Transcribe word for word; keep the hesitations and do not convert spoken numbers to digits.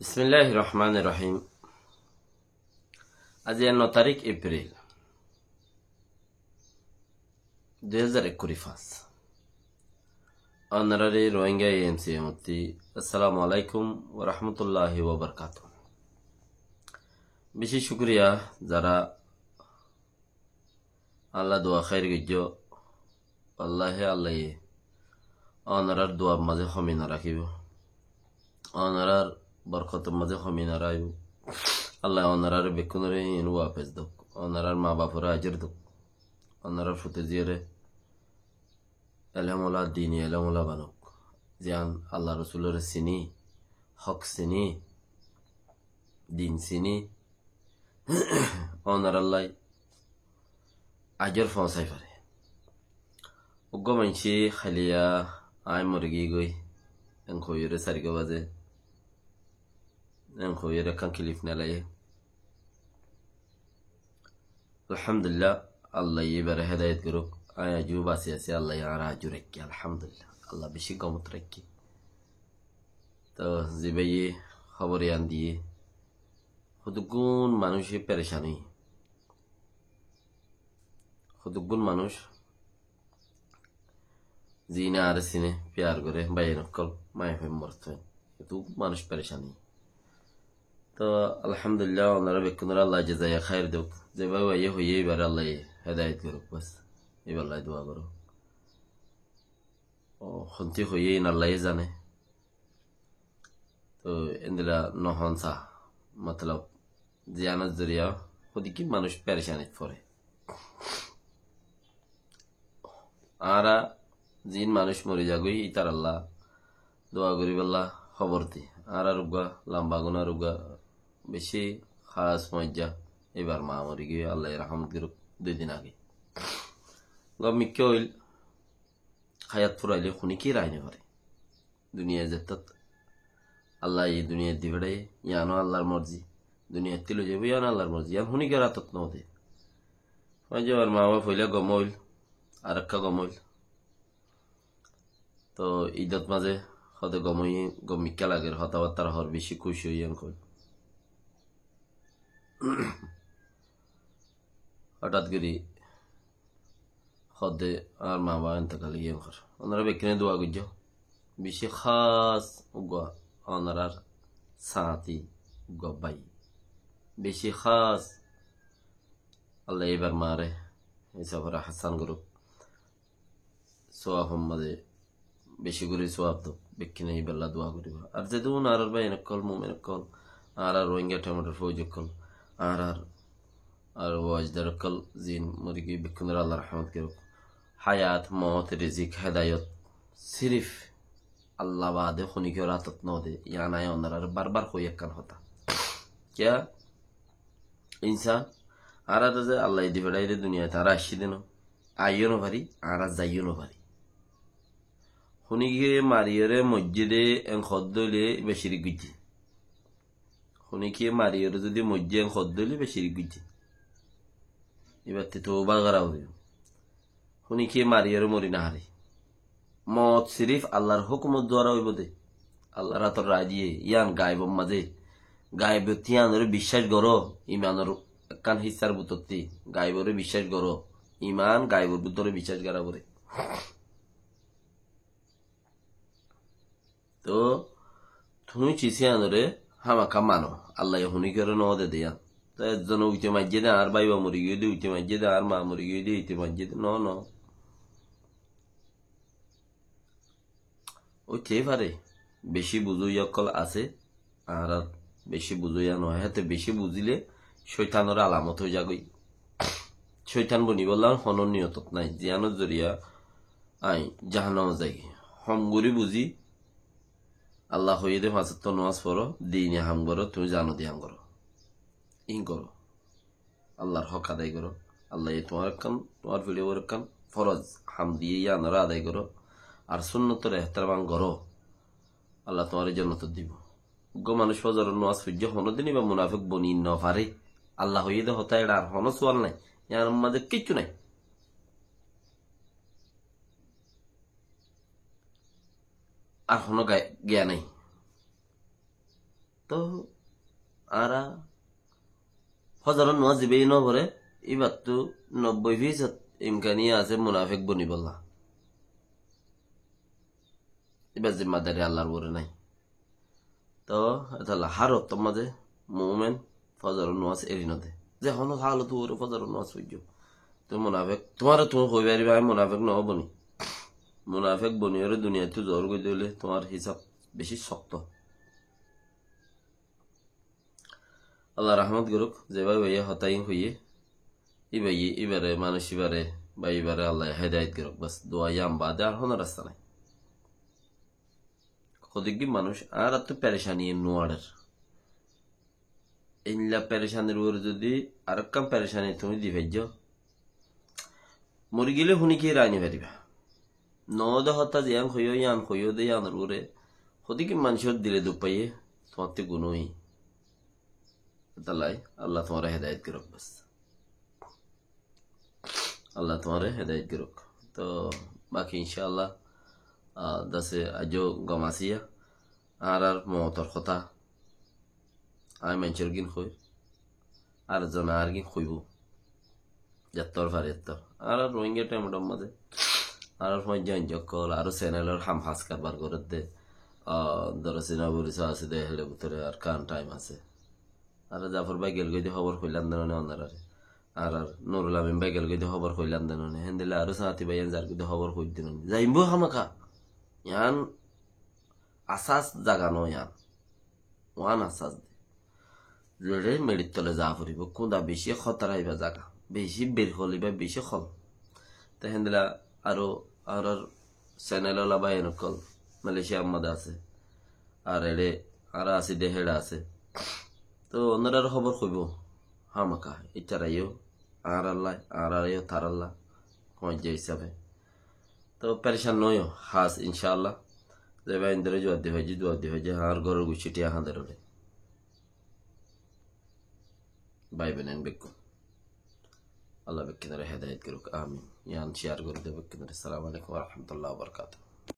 Bismilláhir rohmánir rohím. Aijja no tarík Epril, dui házar ekkuri fañs. Ónorari Rohingya A M C mottí assalamu alaikum wa rahmatullahi wa barakatuhu. Beci cúkuriya zará Allah dua háir goijjó, wallahi Allaye ónorar duar mazé homi no rakíbo. Ónorar borkotor mazé homi no rakíbo. Allaye ónorare bekkúnore iín wafes douk. Ónorar ma baforé ajir douk. Ónorar futu ziyore elem ola, dini elem ola banouk. Ziyan Allah Rosulore sini, hók sini, din sini, ónorallai ajir foóñsai fare. Uggúa maincé háliya aññí mori giyí goi, en hoiyóre sairgúa bazé, en hoiyóre ekkán kilif nelaiyé. Alhamdulillah, Allaye íbaré hédayet gorouk. Aññí aijjó basi así, Allaye añáre aijjó raikké, alhamdulillah. Allah beci gomot raikké. Toh zibáye hóbor yián diyé, hotoggún manúic perecan óiye. Hotoggún manúic ziíne añáre sine, fiyar goré, báiyain ókkol, maiyafuain, morotfuain, hotoggún manúic perecan óiye. Toh alhamdulillah, ónora bekkúnore Allaye jezaye háir douk. Zibá uwaiye hoiyé íbaré Allaye hédayet gorouk bas. Íballai dua goró. Ó, hontí hoiyé iín Allaye zane. Toh endilla no hon sa, motolob, ziyanor zoriya hoddiki manúic perecanit foré. Añára ziín manúic mori zagói ítarallá dua goríballá hóbor di. Añárar uggúa lamba gunar uggúa beci hás muajja, íbar ma mori giyói, Allaye rahmot gorouk, dui din age. Gom mikká óil, háyat furailé hone ki rai no fare. Duniyai zettót Allaye duniyai di feçáiye, yiáno Allar morzi. Duniyaittú loi zaibóu, yiáno Allar morzi. Yián hone ki rai tót no de. Aijja añár ma baf foila gom óil, arekka gom óil. Toh idot mazé hode gom óiye, gom mikká lager, hotábattar hoór, beci kúci óiye en hoór. Hotát gorí hoódde añár ma baf entekal óiye en hoór. Ónora bekkúne dua goijjó. Beci hás uggúa ónorar sáñti uggúa bái. Beci hás. Allaye íbar maáre hísafe hasán gorouk. Suwab or mazé beci gorí suwab douk, bekkúne íballá dua goríba. Ar zedún añárar báiyain ókkol, mumin ókkol, añárar Rohingya temator fóuj ókkol, añárar ar wajidar ókkol ziín mori giyói bekkúnore Allah rahmot gorouk. Háyat, moot, rizik, hédayot sirif Allah baade hone kiyór átot no de, yián aññí ónorare barbar hoói ekkán hotá. Kiyá? Insán, añára ze Allaye di feçáiye de duniyait, añára aiccí de no, aiyó no fari, añára zaiyó no fari. Hone kiyé mariyóre moijjé de en hoódde óile íba cirik goijjé. Hone kiyé mariyóre zodi moijjé en hoódde óile íba cirik goijjé. Íbattú touba gora foribo. Hone kiyé mariyóre mori no fare. Moot sirif Allar hókumor duara óibo de. Allar átor rai diye, yián gaibor mazé. Gaibot yiánoré biccác goró, imanor ekkán hissár bútottí. Gaiboré biccác goró. Iman gaibor bútore biccác gora foré. Toh tuñí cis yiánoré hámaká mano, Allaye hone kiyóre no de de yián. Toh ezzone uite maijjé de, añár bái ba mori giyói de, uite maijjé de, añár ma mori giyói de, uite maijjé de, no, no. Óite fare, beci buzó ókkol asé, añárar beci buzó yián no, héte beci buzíle cóitanor alamot ói zagói. Cóitan bonibálla honó niyotot nái, ziyánor zoriya aññí jahannamot zaigói. Hom gorí buzí, Allah hoiyé de fañs ottó nomás foró, dini ham goró, tuñí zano de ham goró. Iín goró. Allar hók adai goró. Allaye tuáñr ekkán, tuáñr fiçe uore ekkán foroz ham diyé, yiánoré adai goró. Ar sunnotor ehteram goró. Allah tuáñre jonnotot dibo. Uggúa manúic fozoror nomás foijjé, honódin íba munafek boni no fare. Allah hoiyé de hotá eçé, ar honó sual nái. Yiánor mazé kiccú nái. Ar honó ga-, giya nái. Toóu añára fozoror nomás zibáye nófore, íbattú nobboi fisod imkaniya asé munafek bonibólla. Íbar zimmadari Allar uore nái. Toóu etolla hár ottór mazé muúmen fozoror nomás eri node. Ze honó hálot uore fozoror nomás foijjó. Tuñí munafek, tuáñre tuñí hoi faribá, añí munafek noó boni. Munafek boniyoré duniyaittú zoór goijjé dé óile tuáñr hísab beci sokto. Allah rahmot goruk, ze bái báiye hotá iín hoiyé, íbaye, íbare, manúic íbare, bái íbare Allah hedayet goruk. Bas, dua yián baade ar honó rasta nái. Hodeggín manúic añárattú perecaniye nuarer. Eilla perecanir uore zodi arekkán perecani tuñí di faijjó, mori gile huni ki raini faribá? Noó de hotá ziyán hoiyó, yián hoiyó de yiánor uore hodeggín manúicor dile duk faiyé, tuáñttú guná óiye. Etolla Allah tuáñre hedayet goruk bas. Allah tuáñre hedayet goruk. Toóu baki incáallah, ah, dase aijjó gom asíya. Añárar moutor hotá añí maincór gín hoir, ar zone añár gín hoibóu. Zettór fari ettór. Añárar Rohingya thaimor mazé añárar fuain zain zokkol aró senelor ham has karbar gorédde, ah, dóro Sinaburi só asé dé, héçe bútore ar kán thaim asé. Añára Zafor bái gelgói de hóbor hoilám de noné onoráre. Añárar Nurul Amin bái gelgói de hóbor hoilám de noné. Héndilla aró sáñti báiyain zargói de hóbor hoidde noné. Zaimbóu hámaka. Yián asás zaga noó yián. Uán asás de. Zeçé meçir tole za foribóu. Kúda beci hótara íba zaga. Beci birhol íba, beci hol. Te héndilla aró añárar senel ola báiyain ókkol Malaysiar mazé asé. Ar eçé añára así de héçe asé. Toóu onoráre hóbor hoibóu hámaka. Ítarayó añárallá, añáraréyó tarálla, hoóñijja hísabe. Toóu perecan noóiyo, hás incáallah. Ze báiyaindóre zuab di faijjí, zuab di faijjí, añár góror guccí thiañ hañder óre. Bái boinain bekkún. Allah bekkúnore hedayet goruk. Amin. Yián share gorí do bekkúnore. Assalamu alaikum wa rahmatullahi wa barakatuhu.